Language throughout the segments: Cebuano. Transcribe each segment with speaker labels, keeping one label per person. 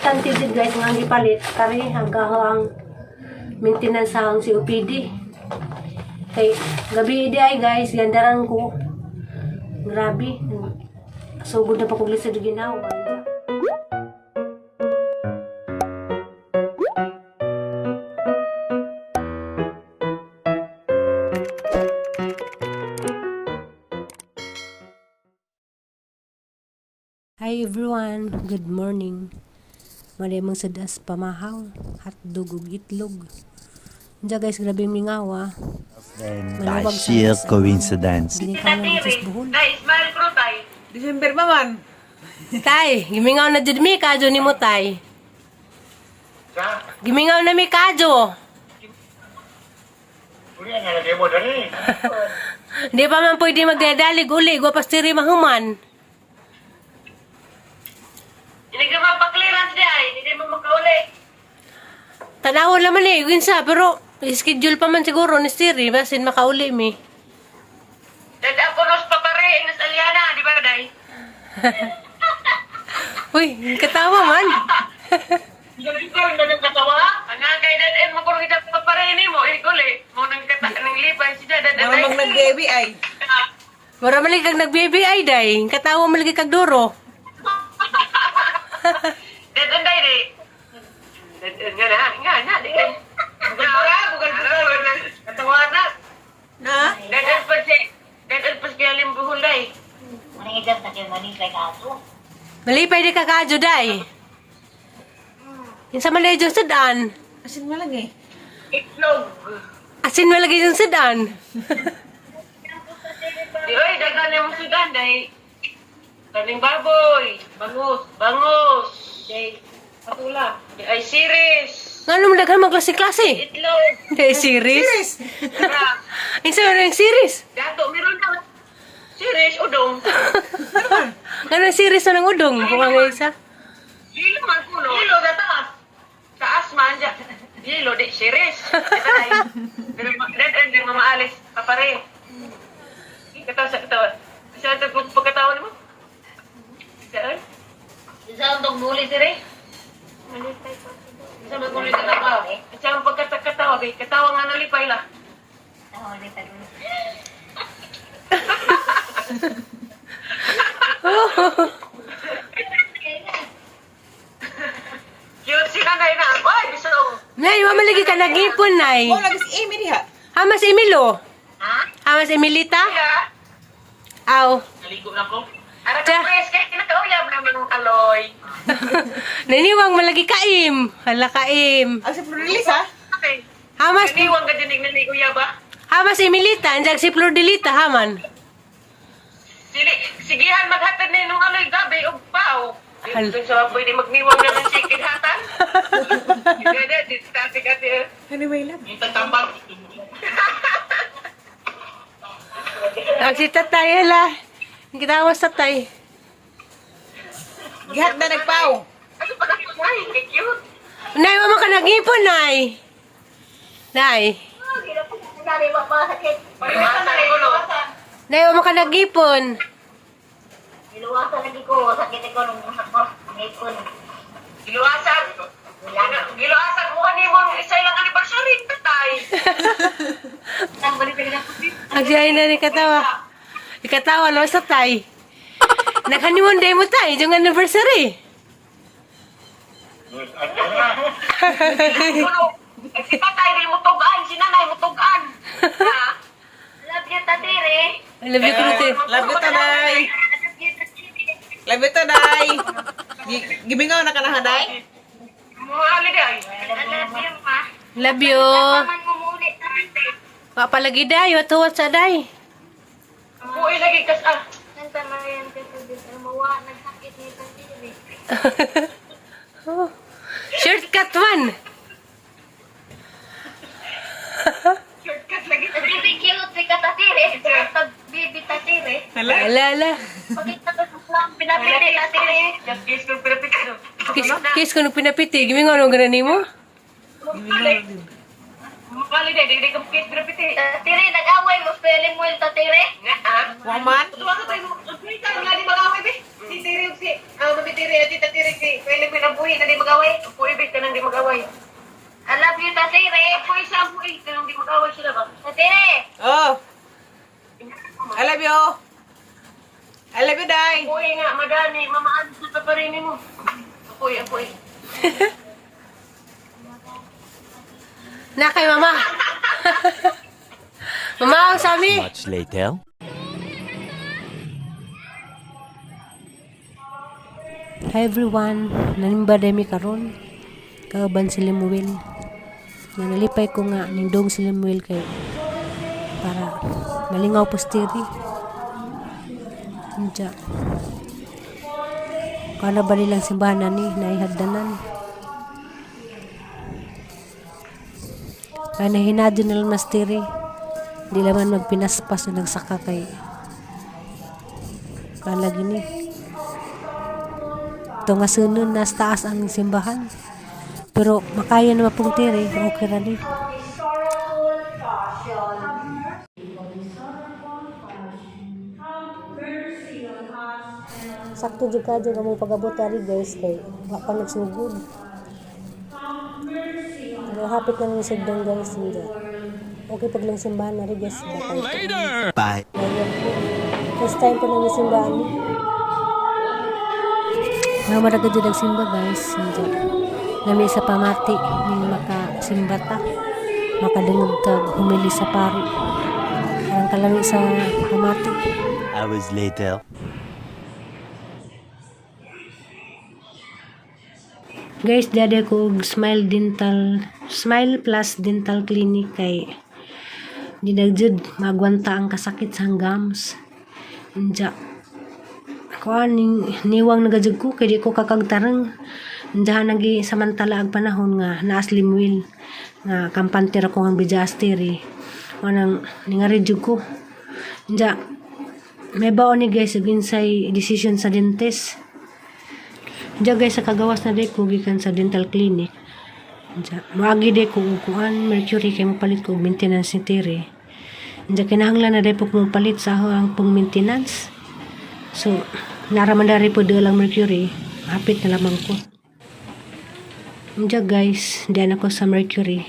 Speaker 1: Importante jud, guys, nga ang gipalit kari ang ang maintenance sa ang COPD. Kay gabi di ay, guys, gandaran ko. Grabe. Sugod na pa kog lisod ginawa. Hi everyone, good morning. Malay mong sadas pamahaw, hotdog ug itlog. Diya, guys, grabe mingaw ah.
Speaker 2: Then, by
Speaker 1: Manawag
Speaker 2: sheer
Speaker 1: sa
Speaker 2: coincidence,
Speaker 1: Ginikanan sa Bohol.
Speaker 3: Day, smile pro tay.
Speaker 4: December pa man.
Speaker 1: Tay, gimingaw na jud mi kadyo nimo, tay. Gimingaw na mi kadyo. Hindi pa man pwede magdadalig uli, gwa pastiri mahuman.
Speaker 3: Hindi ka mapa-clearance di ay, hindi mo makauli.
Speaker 1: Tanawon naman eh, ginsa, pero schedule pa man siguro ni Siri, basin makauli mi.
Speaker 3: Dad ako nos papare, nas Aliana, di ba day?
Speaker 1: Uy, katawa man.
Speaker 3: Ikaw na nang katawa? Ang kay dad en mo kurong ita papare nimo, ikuli. Mo nang kata nang lipay si dad dad.
Speaker 4: Mga mag nag-baby ay.
Speaker 1: Mura man lagi kag nag-baby ay day. Katawa man lagi kag duro.
Speaker 3: Dad en day di. Dad en nga na, nga na di. Bugal bugal bugal bugal. Katawa na.
Speaker 4: Na?
Speaker 3: Dad en pa si dad en pa si alim buhol day.
Speaker 1: Malipay di ka kadyo day. Insa man lagi yung sudan?
Speaker 4: Asin mo lang eh.
Speaker 3: Itlog.
Speaker 1: Asin man lagi yung sudan.
Speaker 3: Di oy daghan na mo sudan day. Kaning baboy, bangus, bangus. Day, patula. Di ay series.
Speaker 1: Nga naman daghan magklase-klase.
Speaker 3: Itlog.
Speaker 1: Day series.
Speaker 4: Series.
Speaker 3: Tara.
Speaker 1: Insa man yung series?
Speaker 3: Dato, meron na. Series, udong.
Speaker 1: Nga nang series na ng udong. Buka nga isa.
Speaker 3: Lilo man kuno. Lilo na taas. Taas man dyan. Lilo, di series. Di ba, day? Pero dead end, di mamaalis. Papare. Katawa sa katawa. Sa ito pagkatawa mo? Saan?
Speaker 5: Isa ang muli dire.
Speaker 3: Sa maguli sa katawa. Sa ang pagkatakatawa, kay katawa nga nalipay la. Cute si nanay na. Ay, gusto.
Speaker 1: Nay, wa man lagi ka nag-ipon, nay.
Speaker 4: Mo lagi si Amy diha.
Speaker 1: Hamas Emilo.
Speaker 5: Ha?
Speaker 1: Hamas Emilita?
Speaker 3: Kaya,
Speaker 1: Aw.
Speaker 3: naligo na ko. Ara
Speaker 1: Tsa.
Speaker 3: ka press, kaya kinakauyab naman ng aloy.
Speaker 1: Naniwang malagi kaim. Hala kaim.
Speaker 4: Ang si Flordelis ha.
Speaker 3: Okay.
Speaker 1: Hamas
Speaker 3: Naniwang ka din naligo ya ba?
Speaker 1: Hamas Emilita, andiyan si Flor Delita haman.
Speaker 3: Sili, sigihan maghatid ni nung aloy gabi og pao.
Speaker 1: Hal.
Speaker 3: Dito sa pwede magniwang na ng sikid hatan. Hindi, di tati kati.
Speaker 4: Anyway lang.
Speaker 1: Ang si tatay hala. Ang kitawas tatay.
Speaker 4: Gihat na nagpaw.
Speaker 3: Ano pa na ay, kay cute.
Speaker 1: Nay, wa man ka nag-ipon, nay. Nay.
Speaker 3: Paliwasan ko no.
Speaker 1: Nay, wa man ka nag-ipon.
Speaker 5: Iluwasan lagi ko, sakit ko nung ako, ngipon.
Speaker 3: Giluasan. Giluasan mo kanimo ang isa lang anniversary tatay.
Speaker 5: Nang balik lagi ako.
Speaker 1: Ang siya na ni katawa. Ikatawa no sa tay. Nag-honeymoon day mo tay, yung anniversary.
Speaker 3: Kuno, eh, si tatay di mo tugaan, si nanay mo tugaan. Ha?
Speaker 5: Love you, Tatire.
Speaker 1: I love you, Krute.
Speaker 4: Love you taday.
Speaker 5: Love you, Tatire.
Speaker 4: Love you taday. Gimingaw na ka na haday.
Speaker 3: Muali di ay.
Speaker 5: I love you, ma.
Speaker 1: Love you.
Speaker 5: Paman mo muli, Tatire.
Speaker 1: Wa palagi day, watuwat sa day.
Speaker 3: Buoy lagi kas ah.
Speaker 5: Nanta Marian ka sa dito, mawa, nagsakit ni Tatire.
Speaker 1: Oh. Shortcut man.
Speaker 3: Shortcut lagi.
Speaker 5: Bibi cute si ka Tatire. Pag bibi Tatire.
Speaker 4: Hala.
Speaker 1: Ala, ala.
Speaker 5: Pakita ko sa lang, pinapiti Tatire.
Speaker 3: Just kiss ko pinapit.
Speaker 1: Kiss, kiss ko nung pinapiti. Gimingon mo ganun nimo.
Speaker 3: Mukali di, di ka kiss pinapit.
Speaker 5: Tatire, nag-away mo, spelling mo yung Tatire.
Speaker 3: Nga ah.
Speaker 4: Wa man.
Speaker 3: Tuwa ka tayo. Nga di mag-away be. Si Tiri, si, ah, Mami Tiri, at Tita Tiri, si, pwede mo na buhi na di mag-away. Puibig ka nang di mag-away.
Speaker 5: I love you, Tatire.
Speaker 3: Ako isa ang buhi ka nang di mag-away sila ba?
Speaker 5: Tatire.
Speaker 4: Oh. I love you. I love you, Day.
Speaker 3: Buhi nga, madani, mama Alice na paparini mo. Apoy, apoy.
Speaker 1: Na kay mama. Mama, ang sami.
Speaker 2: Much later.
Speaker 1: Hi everyone, nanimba demi karon. Kauban si Lemuel. Nanalipay ko nga nindong si Lemuel kay para malingaw postiri. Unja. Kana ba nilang simbahan na ni naihagdanan. Kaya nahinadyo na lang nastiri. Di laman magpinaspas o nagsaka kay kana gini. Ito nga sunod, nasa taas ang simbahan. Pero makaya na mapong tiri, okay ra ni. Sakto jud ka jud among pag-abot ari guys kay wa pa nagsugod. Pero hapit na ng sugdong guys hindi. Okay pag lang simbahan na rin guys. Later.
Speaker 2: Bye.
Speaker 1: First time ko na simbahan ni. Nga maraga jud ang simba guys. Hindi. Nami sa pamati ning makasimba ta. Makadungog tag humili sa pari. Parang kalami sa pamati.
Speaker 2: Hours later.
Speaker 1: Guys, dada ko og Smile Dental, Smile Plus Dental Clinic kay di na jud magwanta ang kasakit sa gums. Unja. Kuan ning niwang nagajud ko kay di ko kakagtarang. Unja nagi samantala ang panahon nga naas Limuel nga kampante ra ko ang bijaster eh. Wanang ningari jud ko. Unja may baon ni guys ug insay decision sa dentist. Diya guys, sa kagawas na day ko gikan sa dental clinic. Diya, moagi day ko og kuan mercury kay mopalit ko og maintenance ni Tere. Diya kinahanglan na day po ko mopalit sa ako ang pong maintenance. So, naraman dari po doon lang mercury. Hapit na lamang ko. Diya guys, diyan ako sa mercury.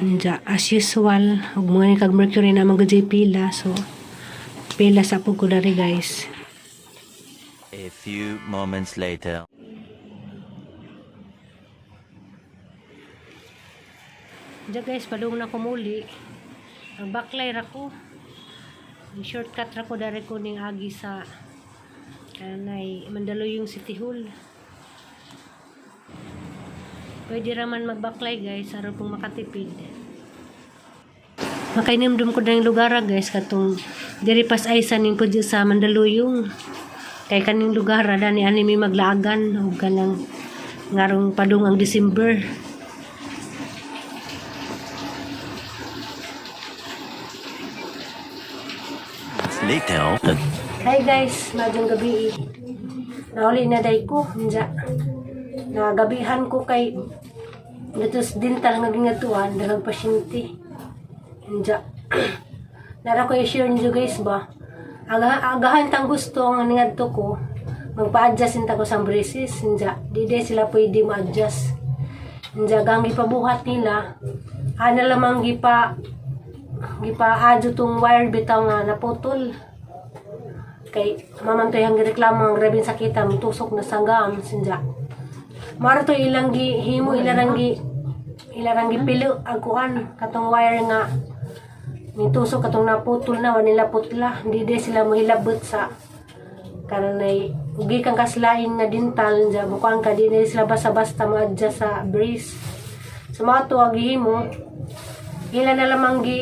Speaker 1: Diya, as usual, ug mga ni kag mercury na man gud pila. So, pila sa po ko dari guys.
Speaker 2: A few moments later.
Speaker 1: Diyan guys, padung na ko muli. Ang baklay ra ko. Ang shortcut ra ko dari ko ning agi sa kanay Mandaluyong City Hall. Pwede ra man magbaklay guys, aron pong makatipid. Makainimdum ko na yung lugar ah, guys katong diri pas ay sa ning pudyo sa Mandaluyong. Kay kaning lugar ah, dani ani mi maglaagan og kanang ngarong padung ang December.
Speaker 2: Later.
Speaker 1: Hi guys, maayong gabi. Nauli na day ko, unja. Nagabihan ko kay dito sa dental nga gingatuan daghang pasyente. Unja. Nara ko i-share ninyo guys ba. Agahan tang gusto ang ningadto ko. Magpa-adjust inta ko sa braces, unja. Di day sila pwede ma-adjust. Unja gang gipabuhat nila. Ana lamang gipa gipa-adyo tong wire bitaw nga naputol kay mamantay ang reklamo ang grabe sakita tusok na sa gam sinja maro to ilang gi himo ilarang gi pilo ang kuan katong wire nga nitusok katong naputol na wa nila putla hindi di sila mohilabot sa kananay ugi kang kaslain nga dental nja bukuan ka di na sila basta-basta mo-adjust sa brace. So mga to ang gihimo ila na lamang gi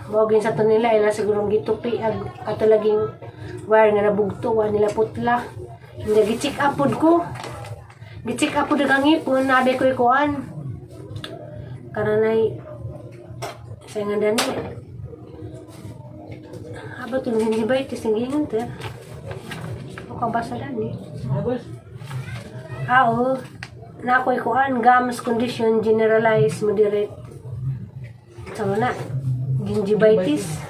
Speaker 1: Bogin sa to nila ila siguro gitupi ag ato laging wire nga nabugto wa nila putla. Hindi gi-check up pod ko. Gi-check up pod ang ngipon nabi ko ikuan. Kananay sa nga dani. Aba to gingivitis ang gingon te. Mukhang basa dani. Ah, oo. Na ako ikuan gums condition generalized moderate. Sama na gingivitis.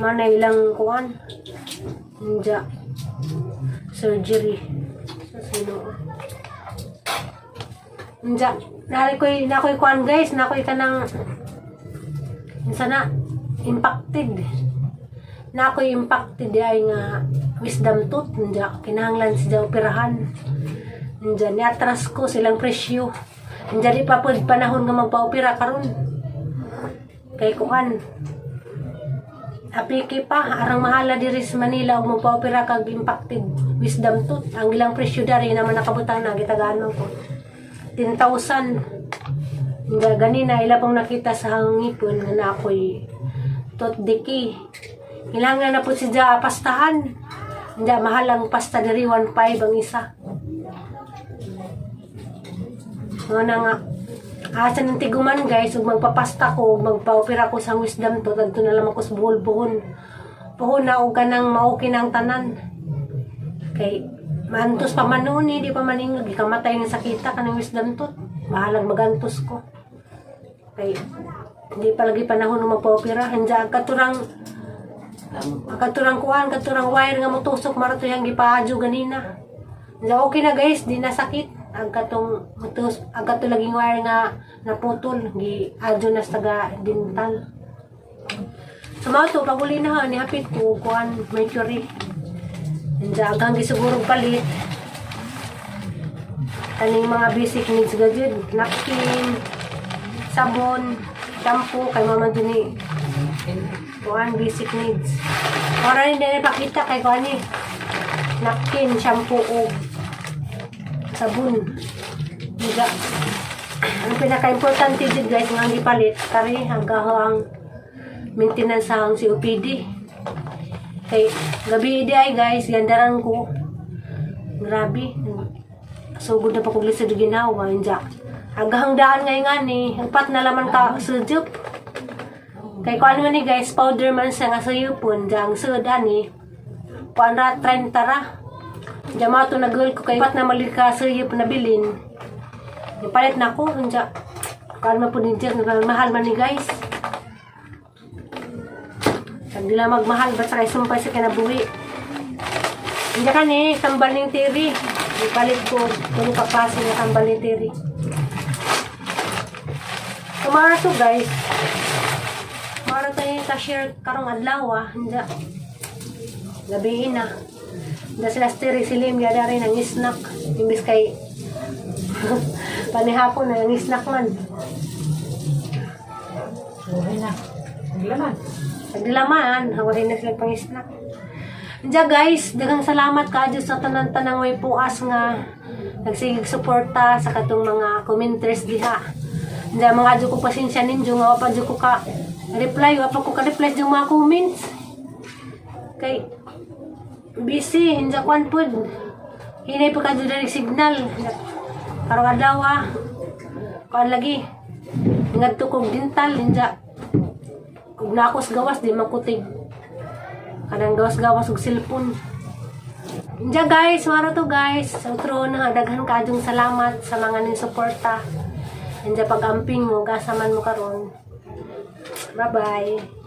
Speaker 1: Mana ilang kuan. Nja surgery. Sa sino? Nja, nari ko'y nakoy kuan guys, nakoy kanang insa na impacted. Nakoy impacted di ay nga wisdom tooth, nja kinahanglan siya operahan. Nja niatras ko silang presyo. Nja di pa pud panahon nga magpa-opera karon. Kay kuan, apiki pa, arang mahala diri sa Manila og magpa-opera kag impacted wisdom tooth. Ang ilang presyo dari naman nakabutang na gitagaan man ko. 10,000. Nga ganina ila pong nakita sa hangipon nga na ako'y tooth decay. Kailangan na po siya pastahan. Hindi, mahal ang pasta diri, 1.5 ang isa. Nga na nga. Asa ng tiguman guys, ug magpapasta ko, ug magpa-opera ko sa wisdom tooth, adto na lang ako sa buhol-buhon. Puhon na og kanang mauki ng tanan. Kay maantos pa man noon eh, di pa man ingag, ikamatay ng sakita kanang wisdom tooth. Bahalag magantos ko. Kay hindi pa lagi panahon ng magpa-opera. Handiya, ang katurang kuan, katurang wire nga motusok marato yang gipaadyo ganina. Handiya, okay na guys, di nasakit. Ang katong mutus, ang kato laging wire nga naputol, gi adyo na sa taga dental. So mao to pag uli na ha, nihapit ko kuan mercury. Handiya, agang gisiguro palit. Kaning mga basic needs gajud, napkin, sabon, shampoo kay mama duni. Kuan basic needs. Ora ni dili pakita kay kuan ni. Napkin, shampoo ug sabon. Diga. Ang pinaka-importante jud guys nga ang gipalit kari ang ang maintenance sa ang COPD. Kay gabi di ay guys, gandaran ko. Grabe. Sugod na pa kog lisod ginawa, inja. Agahang daan ngay nga ni, upat na laman ka sujup. Kay kuan man ni guys, powder man siya nga suyupon, diya ang sud ani. Kuan ra 30 ra. Diya mo to nagul ko kay upat na mali ka suyop na bilin. Ipalit na ko, inja. Kuan man pud ni mahal man ni guys. Pag nila magmahal, basta kay sumpay sa kinabuhi. Hindi ka ni, tambal ning tiri. Ipalit ko, kung kaklase nga tambal ni tiri. Kumara to guys. Kumara tayo yung cashier karong adlaw ah. Hindi. Gabihin na. Hindi sila stiri silim, yada rin ang snack. Imbis kay panihapon na ang snack man.
Speaker 4: Buhay na. Naglaman.
Speaker 1: Naglaman, hawain na sila pang snack. Diya guys, daghang salamat kaadyo sa tanan-tanang may puas nga nagsigig suporta sa katong mga commenters diha. Diya mga adyo ko pasensya ninyo nga wa pa jud ko ka reply, wa pa ko ka reply sa mga comments. Kay busy, hindi kwan pud. Hinay pa ka diri signal. Karong adlaw ah. Kuan lagi. Ngadto kog dental, hindi ug na ako sa gawas di makutig kanang gawas-gawas og cellphone. Diya guys, mara to guys. Sa utro na daghan kaadyong salamat sa mga ning suporta. Diya pag-amping mo, gasa man mo karon. Bye-bye.